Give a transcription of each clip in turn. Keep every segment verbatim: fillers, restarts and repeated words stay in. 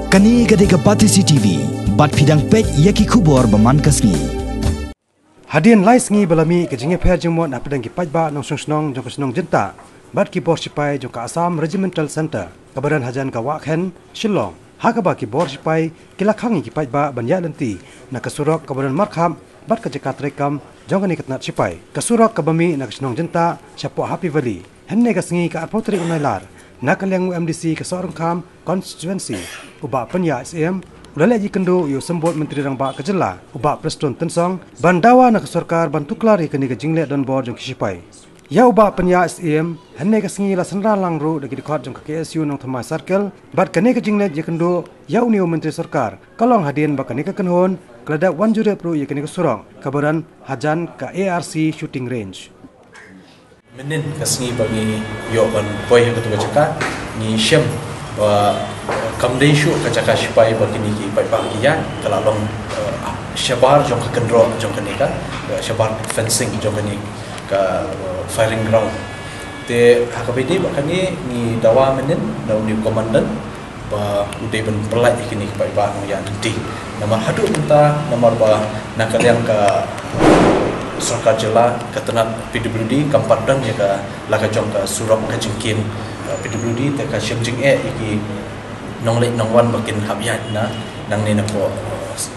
Kane ka dei ka Batesi T V, bad phi dang peit ïa ki khubor ba man ka sngi. Hadien lai sngi ba la mih ka jingïapher jingmut hapdeng ki paidbah nongshong shnong jong ka shnong Jyntah bad ki bor shipai jong ka Assam Regimental Centre, kaba don hajan ka Wah Khen, Shillong, ha kaba ki bor shipai ki la khang ïa ki paidbah ban ïaid lynti na ka surok kaba don markhap bad ka jaka treikam jong kane ka tnat shipai. Ka surok kaba mih na ka shnong Jyntah shapoh Happy Valley. Hynne ka sngi ka arphew tarik u Nailar, na ka liang u M D C ka Sohryngkham constituency, u Bah Pynïaid Syiem, u la leit ïakynduh ïa u Symbud Myntri Rangbah ka jylla, u Bah Prestone Tynsong, ban dawa na ka sorkar ban tuklar ïa kane ka jingleh donbor jong ki shipai. Ïa u Bah Pynïaid Syiem, hynne ka sngi la synran lang ruh da ki dkhot jong ka K S U Nongthymmai Circle, bad kane ka jingleit ïakynduh ïa une u Myntri Sorkar ka long hadien ba kane ka kynhun ka la dep wan jurip ruh ïa kane ka surok kaba don hajan ka A R C Shooting Range. Mynnin ka sngi ba ngi ïoh ban poi ha katu ka jaka, ngi shem ba kam dei shuh ka jaka shipai ba kine ki paidbah ki ïaid, ka la long, eh, shabar jong ka kynroh jong kane ka, eh, shabar fencing jong kane ka, eh, firing ground. Te ha kaba ïadei bad kane ngi dawa mynnin na une u commandant ba u dei ban pyllait ïa kine ki paidbah nongïaid lynti. Namar haduh mynta, namar ba na ka liang ka sorkar jylla, ka tnat P W D kam pat don ïa ka la ka jong ka surok ka jingkiew, eh, P W D, te ka shem jingeh ïa ki nongleit nongwan ba kin hap ïaid na nangne napoh,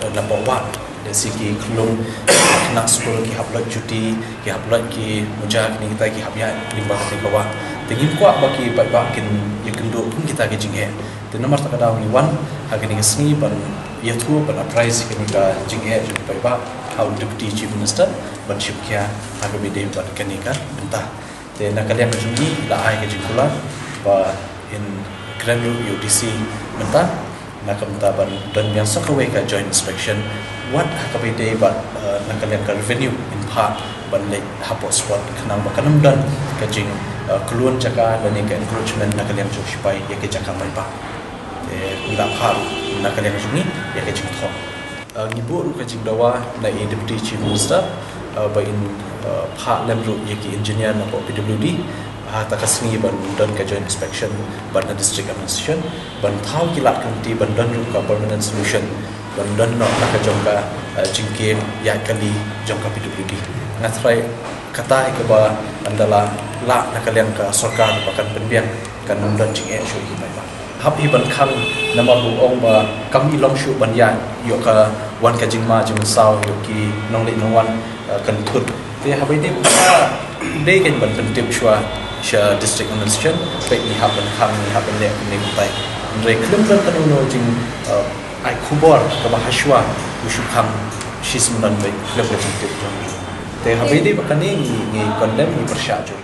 eh, napoh wah. Lehse ki khyllung khynnah skul ki hap loit juti, ki hap loit ki muja, kine kita ki hap ïaid lyngba kane ka wah. Te ngim kwah ba ki paidbah kin ïakynduh kum kita ki jingeh. Te namar kata ka daw ngi wan ha kane ka sngi ban ïathuh, ban apprise ïa kane ka jingeh jong ki paidbah ha u Deputy Chief Minister ban shim khia ha kaba ïadei bad kane ka bynta. Te na ka liang ka jong ngi la ai ka jingkular ba in kren ruh ïa u D C mynta. Na ka bynta ban don biang sa kawei ka joint inspection, wat ha kaba ïadei bad, eh, na ka liang ka revenue in phah ban leit hapoh spot, khnang ba kan ym don ka jing, eh, khlun jaka lane ka encroachment na ka liang jong ki shipai ïa ka jaka paidbah. Te ngi la phah na ka liang jong ngi ïa ka jingthoh. Eh, ngi buh ruh ka jingdawa na i Deputy Chief Minister, eh, ba in, eh, phah lem ruh ïa ki engineer napoh P W D ha kata ka sngi ban don ka joint inspection bad na District Administration, ban thaw ki lad ka lynti, ban don ruh ka permanent solution, ban don noh na ka jong ka, eh, jingkiew ïaid kali jong ka P W D. Nga tharai kata hi kaba ynda la lah na ka liang ka sorkar ba kan pynbiang, kan ym don jingeh shuh ïa ki paidbah. Hap hi ban khang namar ba u ong ba kam i long shuh ban ïaid, ïoh ka wan ka jingma jingmynsaw ïoh ki nongleit nongwan, eh, kan thut. Te haba ïadei bad kata, dei kein ban pyntip shuwa sha District Administration, peit ngi hap ban khang, ngi hap ban leh kumne kumtai. Hynrei khlem don kano kano jing, eh, ai khubor kaba hashuwa u shu khang shisyndon beit khlem ka jingtip jong ngi. Te haba ïadei bad kane ngi, ngi condemn, ngi pyrshah jur.